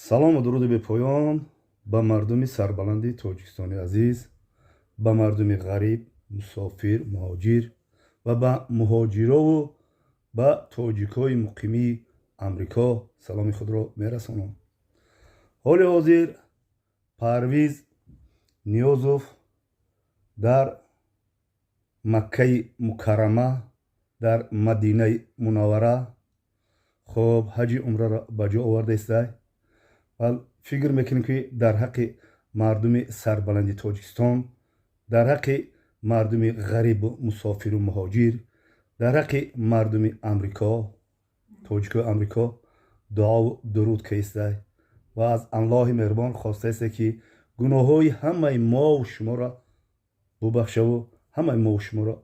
Салому дуруди бепоён ба мардуми сарбаланди Тоҷикистони азиз, ба мардуми ғариб, мусофир, муҳоҷир ва ба муҳоҷирову ба тоҷикҳои муқимии Амрико саломи худро мерасонам. Ҳоли ҳозир Парвиз Ниёзов дар Маккаи Мукаррама, дар Мадинаи Мунаввара, хоб, ҳаҷи умраро ба ҷо овардаистай ва фикр мекунем, ки дар ҳаққи мардуми сарбаланди Тоҷикистон, дар ҳаққи мардуми ғарибу мусофиру муҳоҷир, дар ҳаққи мардуми Амрико, тоҷикои Амрико дуову дуруд каистай ва аз Аллоҳи меҳрубон хостаисте, ки гуноҳҳои ҳамаи мову шуморо бубахшаву ҳамаи мову шуморо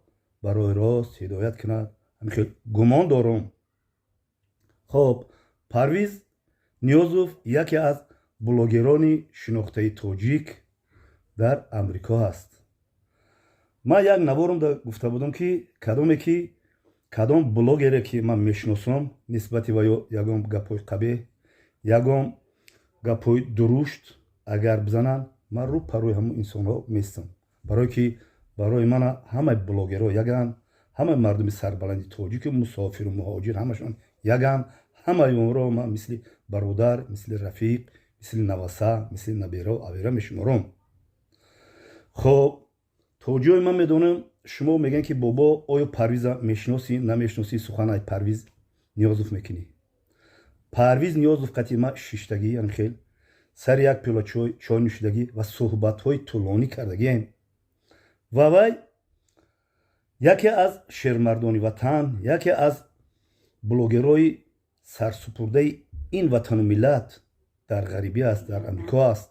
барои рост ҳидоят кунад. Ҳамин хел гумон дорум. Хоб, Парвиз Ниёзов яке аз блогерони шинохтаи тоҷик дар Амрико ҳаст. Ман як наворум гуфта будам, ки кадоме ки, кадом блогере ки ман мешиносам, нисбати ва ё ягон гапҳои қабеҳ, ягон гапҳои дурушт агар бизананд, ман рӯ парои ҳамон инсонҳо местам, барое ки барои мана ҳамаи блогерҳо яганд, ҳамаи мардуми сарбаланди тоҷику мусофиру муҳоҷир ҳамашон яганд. Ҳамаи онро ман мисли бародар, мисли рафиқ, мисли наваса, мисли наберао абера мешуморам. Хоб, то ҷое ман медонам, шумо мегӯем, ки бобо, оё Парвиза мешиносӣ, намешиносӣ, сухан ай Парвиз Ниёзов мекунӣ? Парвиз Ниёзов қати ма шиштагӣ, яъне хел сари як пиёла чой нӯшидагӣ ва суҳбатҳои тӯлонӣ кардагием ва вай яке аз шермардони ватан, яке аз блогерҳои сарсупурдаи ин ватану миллат дар ғарибӣ аст, дар Амрико аст,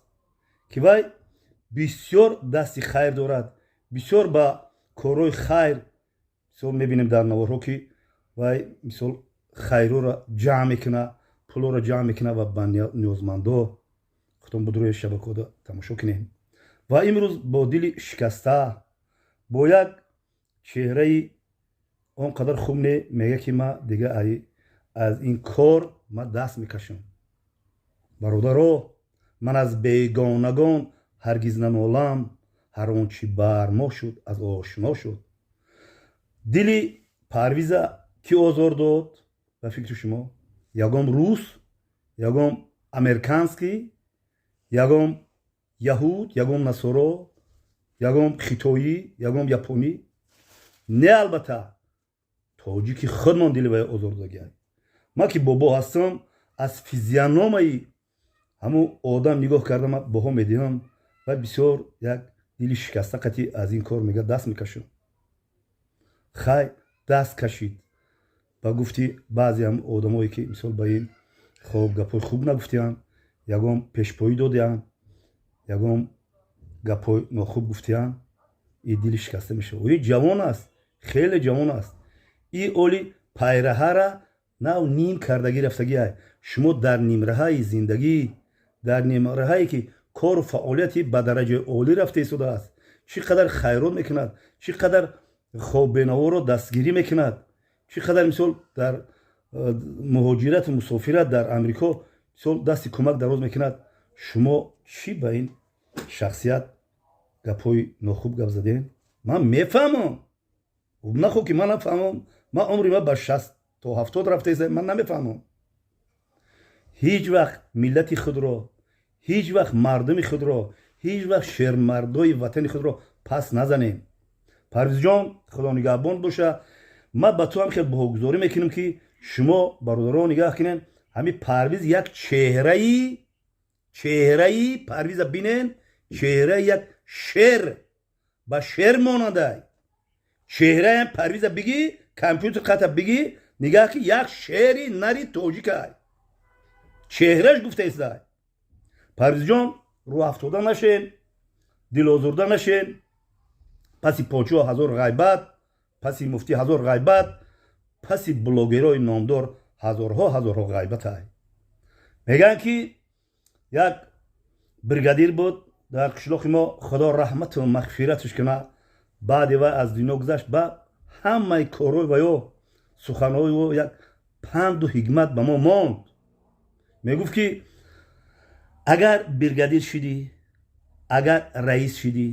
ки вай бисёр дасти хайр дорад, бисёр ба корҳои хайр. Мисол, мебинем дар наворҳо, ки вай, мисол, хайрҳоро ҷамъ мекунад, пулҳоро ҷамъ мекунад ва ба ниёзмандо. Худтон будрои шабакаҳода тамошо кунем. Ва имрӯз бо дили шикаста, бо як чеҳраи он қадар хуб не, мегӯяд, ки ман дига аз ин кор ман даст мекашам. Бародаро, ман аз бегонагон ҳаргиз нанолам, ҳар он чӣ бар мо шуд, аз ошно шуд. Дили Парвиза кӣ озор дод ба фикри шумо? Ягон рус, ягон американский, ягон яҳуд, ягон насоро, ягон хитоӣ, ягон японӣ? Не, албатта, тоҷики худмон дили вай озор додагиай. Ман ки бобо ҳастам, аз физиономаи ҳамун одам нигоҳ карда ман баҳо медиҳам. Ва бисёр як дили шикаста қатӣ аз ин кор мега даст мекашам. Хай, даст кашид. Ба гуфти баъзе ҳам одамое, ки мисол ба ин, хоб, гапҳои хуб нагуфтианд, ягон пешпоӣ додианд, ягон гапҳои нохуб гуфтианд, и дили шикаста мешавад. И ҷавон аст, хеле ҷавон аст, и оли пайраҳара нав ним кардагӣ рафтагиай. Шумо дар нимраҳаи зиндагӣ, дар нимраҳае ки кору фаъолияти ба дараҷаи олӣ рафта истодааст, чӣ қадар хайрот мекунад, чӣ қадар хоббенаворо дастгирӣ мекунад, чӣ қадар, мисол, дар муҳоҷирату мусофират дар Амрико, мисол, дасти кӯмак дароз мекунад, шумо чӣ ба ин шахсият гапҳои нохуб гап задем? Ман мефаҳмам, нахо ки ман нафаҳмам. Ман умри ман ба 60 то 70 рафта, ман намефаҳмам. Ҳеҷ вақт миллати худро, ҳеҷ вақт мардуми худро, ҳеҷ вақт шермардои ватани худро пас назанем. Парвизҷон, Худо нигаҳбон боша. Ман ба ту ҳам хел баҳогузорӣ мекунем, ки шумо, бародаро, нигаҳ кунем. Ҳамин Парвиз як чеҳраи Парвиза бинен, чеҳраи як шер, ба шер монандай. Чеҳраям Парвиза бигӣ, компютер қата бигӣ, нигаҳ ки як шери нари тоҷикай, чеҳраш гуфта истай. Парвизҷон, рӯҳафтода нашен, дилозурда нашен. Паси почо ҳазор ғайбат, паси муфтӣ ҳазор ғайбат, паси блогерои номдор ҳазорҳо ҳазорҳо ғайбатай. Мегӯянд, ки як бригадир буд дар қишлоқи мо, Худо раҳмату мағфираташ куна, баъди вай аз дунё гузашт. Ба ҳамаи корҳои ваё, суханҳои ӯ як панду ҳикмат ба мо монд. Мегуфт, ки Агар бригадир шидӣ, агар раис шидӣ,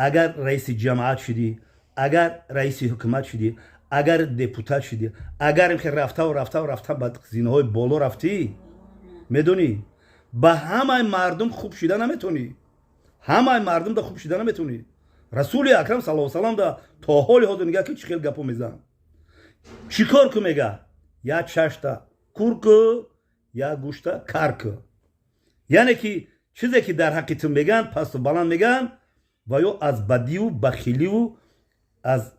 агар раиси ҷамоат шидӣ, агар раиси ҳукумат шидӣ, агар депутат шидӣ, агар рафтаву рафтаву рафта ба зинаҳои боло рафтӣ, медонӣ, ба ҳамаи мардум хуб шида наметонӣ, ҳамаи мардум да хуб шида наметонӣ. Расули акрам саллаллоҳу салам да то ҳоли ҳозир нигаҳ ки чӣ хел гапо мезанам. Чӣ кор ку мега? Я чашта кур ку, я гӯшта кар ку. Яъне ки чизе ки дар ҳаққи ту мегӯянд, пасту баланд мегӯянд, ва ё аз бадиву бахиливу аз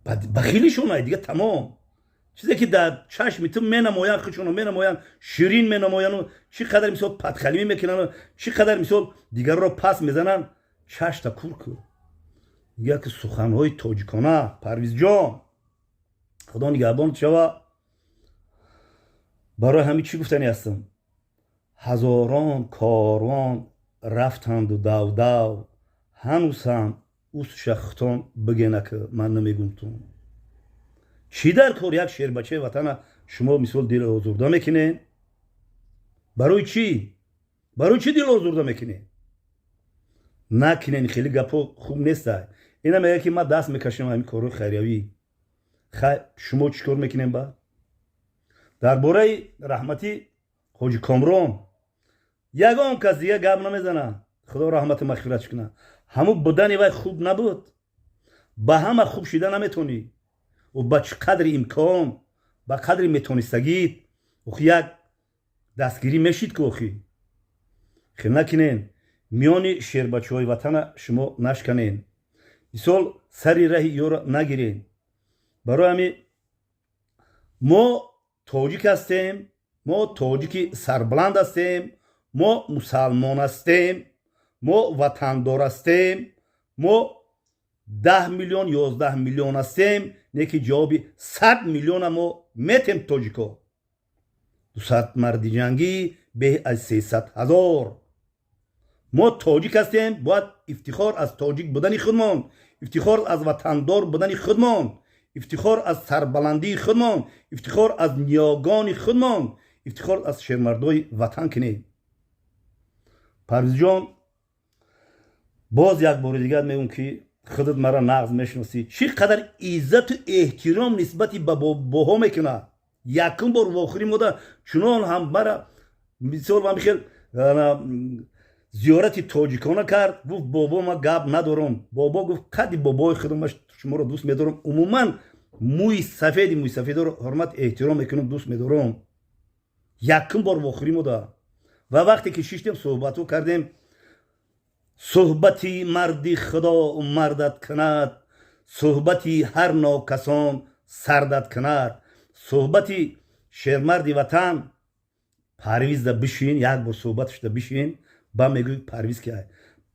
бахилишонай дига тамом. Чизе ки дар чашми ту менамоянд, худшоно менамоянд, ширин менамояну чӣ қадар мисол падхалимӣ мекунану чӣ қадар мисол дигарро пас мезананд, чашта кур ку. Мегӯяд ки суханҳои тоҷикона. Парвизҷон, Худо нигаҳбон шава. Барои ҳамин чӣ гуфтанӣ ҳастам? Ҳазорон корвон рафтанду давдав, ҳанӯз ҳам усшахтон бигена ки ман намегумтун. Чӣ дар кор як шербачаи ватана шумо мисол дилозурда мекунед? Барои чӣ, барои чӣ дилозурда мекунед? Накунен, хеле гапҳо хуб нестай. Ина мегӯяд ки ман даст мекашам ҳамин корҳои хайриявӣ. Хай, шумо чӣ кор мекунем? Ба дар бораи раҳматӣ Ҳоҷи Комрон ягон кас дига гап намезана. Худо раҳмату мағфиратш кунад. Ҳамун будани вай хуб набуд? Ба ҳама хуб шида наметонӣ. Ба чӣ қадри имкон, ба қадри метонистагит, охи, як дастгирӣ мешид ку, охи. Хел накунен, миёни шербачаҳои ватана шумо нашканен, мисол сари раҳи ёро нагирен. Барои ҳамин мо тоҷик ҳастем, мо тоҷики сарбаланд ҳастем, мо мусалмон ҳастем, мо ватандор ҳастем. Мо 10 миллион, 11 миллион ҳастем, не ки ҷавоби 100 миллиона мо метем. Тоҷико 200 марди ҷангӣ беҳ аз 300 000. Мо тоҷик ҳастем, бояд ифтихор аз тоҷик будани худмон, ифтихор аз ватандор будани худмон, ифтихор аз сарбаландии худмон, ифтихор аз ниёгони худмон, ифтихор аз шермардои ватан кунем. Парвизҷон, боз як бори дигар мегӯм ки худат мара нағз мешиносӣ, чӣ қадар иззату эҳтиром нисбати ба бобоҳо мекунад. Якум бор вохӯрӣ мода чунон ҳам мара мисол ман бихел зиёрати тоҷикона кард. Гуфт: «Бобо, ман гап надорам». Бобо гуфт: «Қадди бобои худам шуморо дӯст медорам. Умуман мӯи сафеди мӯи сафедоро ҳурмат эҳтиром мекунам, дӯст медорам». Якум бор вохӯрӣ мода ва вақте ки шиштем, суҳбатҳо кардем. Суҳбати марди Худо мардат кунад, суҳбати ҳар нокасон сардат кунад. Суҳбати шермарди ватан Парвизда бишин, як бор суҳбаташда бишин, ба мегӯй Парвиз ки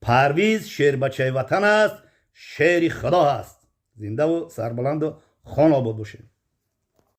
Парвиз шербачаи ватан аст, шери Худо аст. Зиндаву сарбаланду хонобод бошед.